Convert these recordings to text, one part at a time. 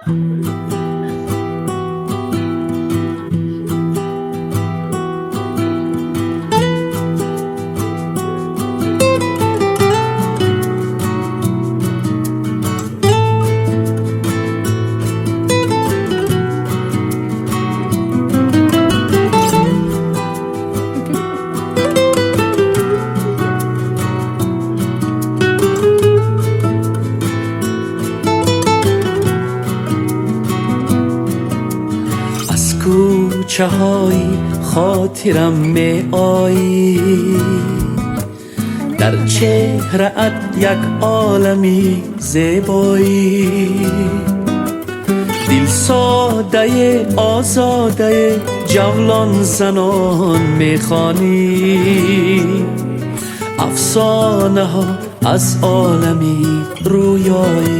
Аз кӯчаҳои хотирам меоӣ, дар чеҳраат як олами зебоӣ. Дилсодае, озодае, ҷавлон занон мехонӣ, афсонаҳо аз олами рӯёӣ.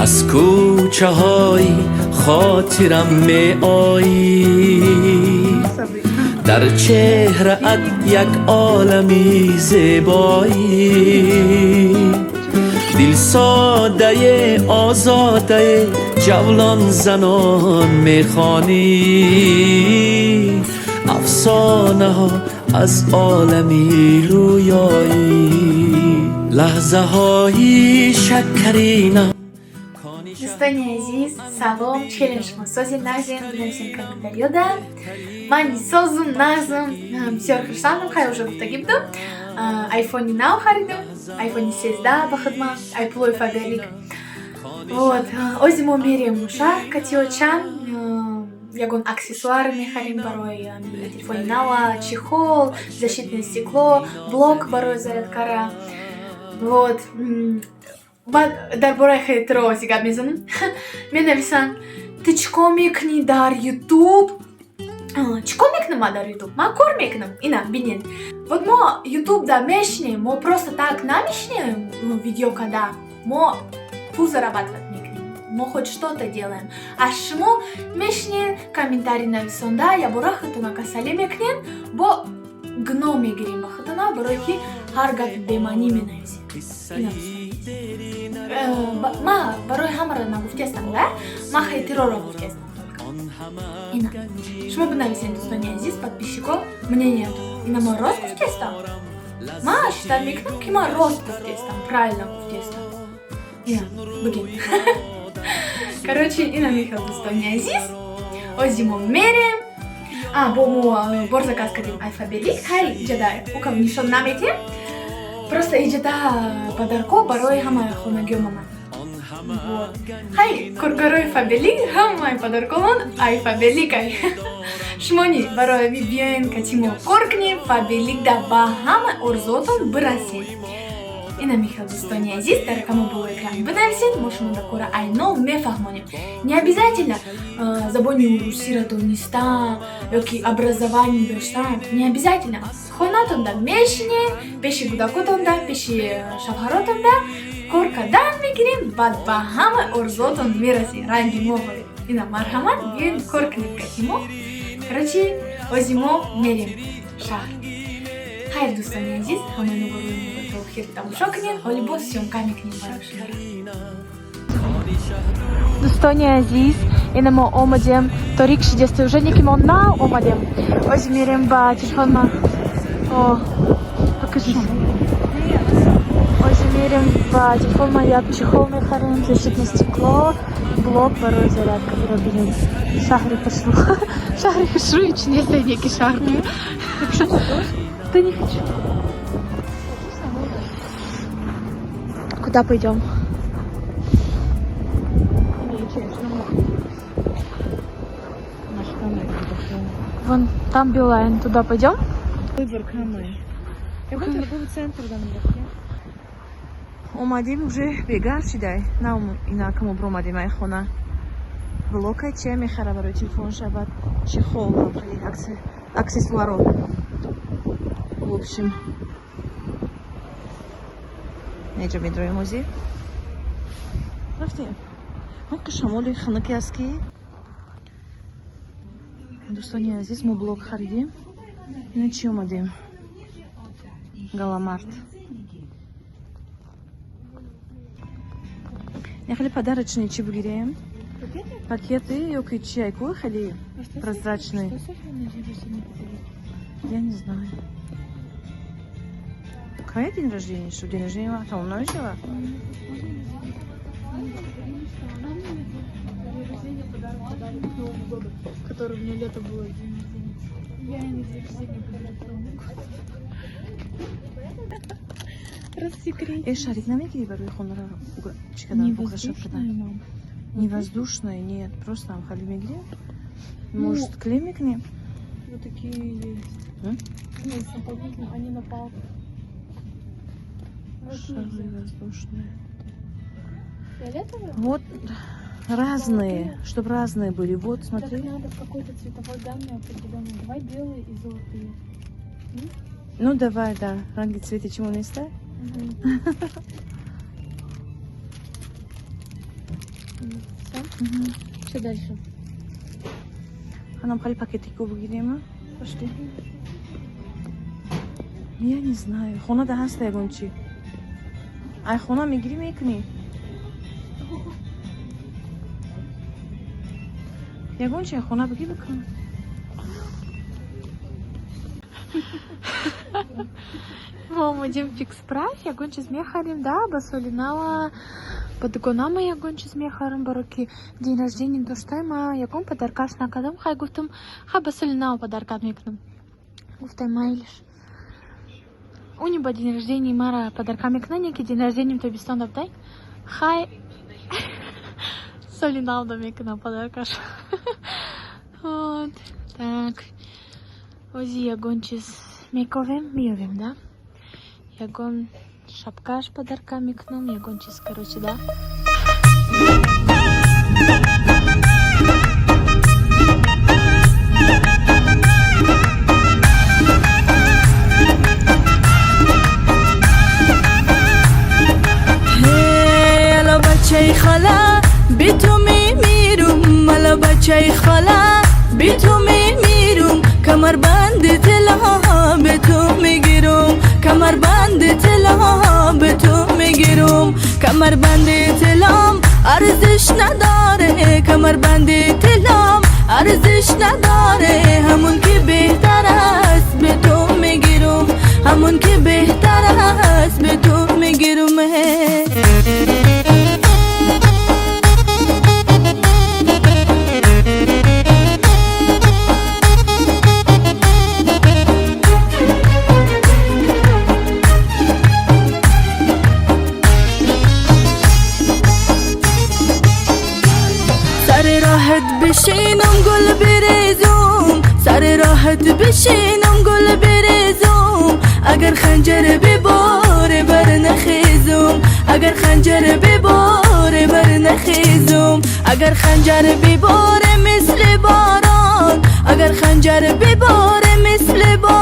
Аз кӯчаҳои хотирам меоӣ, дар чеҳраат як олами зебоӣ. Дилсодае, озодае, ҷавлон занон мехонӣ, афсонаҳо аз олами рӯёӣ. Лаҳзаҳои шакаринам. Дӯстони азиз, салом! Чӣ хелем шумо? Созин, нағзем? Бинависем комментарияда. Ман созум, нағзум, бисёр хурсандам. Хай, уже гуфтагӣ будам, айфони нав харидам, айфони 13 ба хидмат, ай пулои Фаберлик. Вот, ози мо мерем шаҳр катиочан, ягон аксессуар мехарем барои телефони нава: чехол, защитное стекло, блок барои зарядкара. Вот, баъд дар бораи хейтро ози гап мезанам. Менависанд: «Ту чӣ кор мекунӣ дар Ютуб?» Чӣ кор мекунам ман дар Ютуб? Ман кор мекунам. Ина бинед, вот мо Ютубда мешинем, мо просто так намешинем видео када, мо пул зарабатывать мекунем, мо хоть что-то делаем. А шумо мешинед, комментарий нависонда, ябора худтона касалӣ мекунед, бо гно мегирем ба худтона, барое ки ҳар гапи бемаънӣ менависед. Ма барои ҳамаро нагуфтиастам да, ма хейтероро гуфтиастам только. Ина шумо бинависед, дӯстони азиз, подписчико, мнениятон. Ина ма рост гуфтиастам? Ма считать мекунам, ки ман рост гуфтиастам, правильно гуфтиастам. Ина бигин. Короче, ина мехел, дӯстони азиз, ози мо мерем. А бо мо бор заказ кардем ай Фаберлик. Ҳай, иҷада укам нишон наметем, просто иҷада подарко барои ҳамаи хонагиёмама. Хай, коргарои Фаберлик, ҳамаи подаркомон ай Фаберликай. Шумо ни барои биёен, кати мо кор кунем Фаберликда, ба ҳама орзуотон бирасед. Ина михел, дӯстони азиз, дар рақами болои экран бинависед, мо шумо дар кора айно мефаҳмонем. Не обязательно забони русиро донистан ёки образование доштан, не обязательно. Хонатонда мешинед, пеши кӯдакотонда, пеши шавҳаротонда кор кардан мегирем, баъд ба ҳама орзуотон мерасед, ранги мо. Ина марҳамат, биёед, кор кунед кати мо. Короче, ози мо мерем шаҳр. Хайр, дӯстони азиз, ҳамаи наворои моро то охир тамошо кунед. Ҳоли боз съёмка мекунем барои шумо. Дӯстони азиз, ина мо омадем, торик шидеста уже, не ки мо нав омадем. Ози мерем ба телефонма. О, покажи. Ози мерем ба телефонма, як чехол мехарем, защитное стекло, блок барои зарядка. Иро бинед. Шаҳри хушрӯ. Шаҳри хушрӯ ич нест, неки шаҳр. Да не хочу. Куда пойдем? Вон там Билайн, туда пойдем? Выбор камай. Ягон торговый центр дан. Омадем, уже бегар шидай. На, инакамо бромадем ай хона. Блокай че мехара барои телефон шавад, чехол, аксессуаро. В общем, неҷа медроем ози. Рафтем. Ҳамқа шамоли хунуке аст, ки дӯстони азиз, мо блок харидем. Ина чӣ омадем? Галамарт. Я хеле подарочные чи бигирем? Пакеты ё ки чи айку хеле прозрачные. Что Софья на день рождения подарит? Я не знаю. Какая день рождения? Что, день рождения там намешава? День рождения подарок подарок к Новому году, который у меня лето было день рождения. Я ей на день рождения подарок к Новому году. Рассекретить. Э, шарик намегири барои хонара чӣ кадан Не украшать воздушная, кадан? мам. Не воздушная, нет, просто там хали мегирем. Может, клей мекунем? Вот такие есть. М? Нет, с дополнительным, они на палках. Шары воздушные. Фиолетовые? Вот разные, чтобы разные были. Вот, смотри. Так надо в какой-то цветовой гамме определенной. Давай белые и золотые. Ну давай, да. Ранги цвети чему не ста? Все? Что дальше? Ханам хали пакетику бигирем. Пошли. Я не знаю. Хона да ҳаста ягон чи. Ай хона мегирӣ мекунӣ? Ягон чи ай хона бигӣ бикун. Мо омадем Фикс Прайс, ягон чиз мехарем, да, ба соли нава, ба дугонама ягон чиз мехарем, баро ки день рождения доштай, ма ягон подаркаш накардам, хай гуфтам, хай ба соли нава подаркат мекунам. Гуфтай майлиш. Уни ба день рождения мара подарка мекунан, яки день рождения тобистон дабдай. Хай соли нав да мекунам подаркаш. Вот, так. Ози ягон чиз мековем, меёвем, да? Ягон шапкаш подарка мекунам, ягон чиз, короче, да? Ало бачаи хала, би ту мемирум, ало бачаи хала, би ту мемирум, камарбанди тило бе ту мегирум, камарбанди тило бе ту мегирум, камарбанди тилом арзиш надоре, камарбанди тилом арзиш надоре, ҳамун ки беҳтар аст бе ту мегирум, ҳамун ки беҳтар аст бе ту мегирум. Сари роҳат бишинам гул бирезум, сари роҳат бишинам гул бирезум, агар ханҷар биборе бар нахезум, агар ханҷар биборе бар нахезум, агар ханҷар биборе мисли борон, агар ханҷар биборе мисли борон.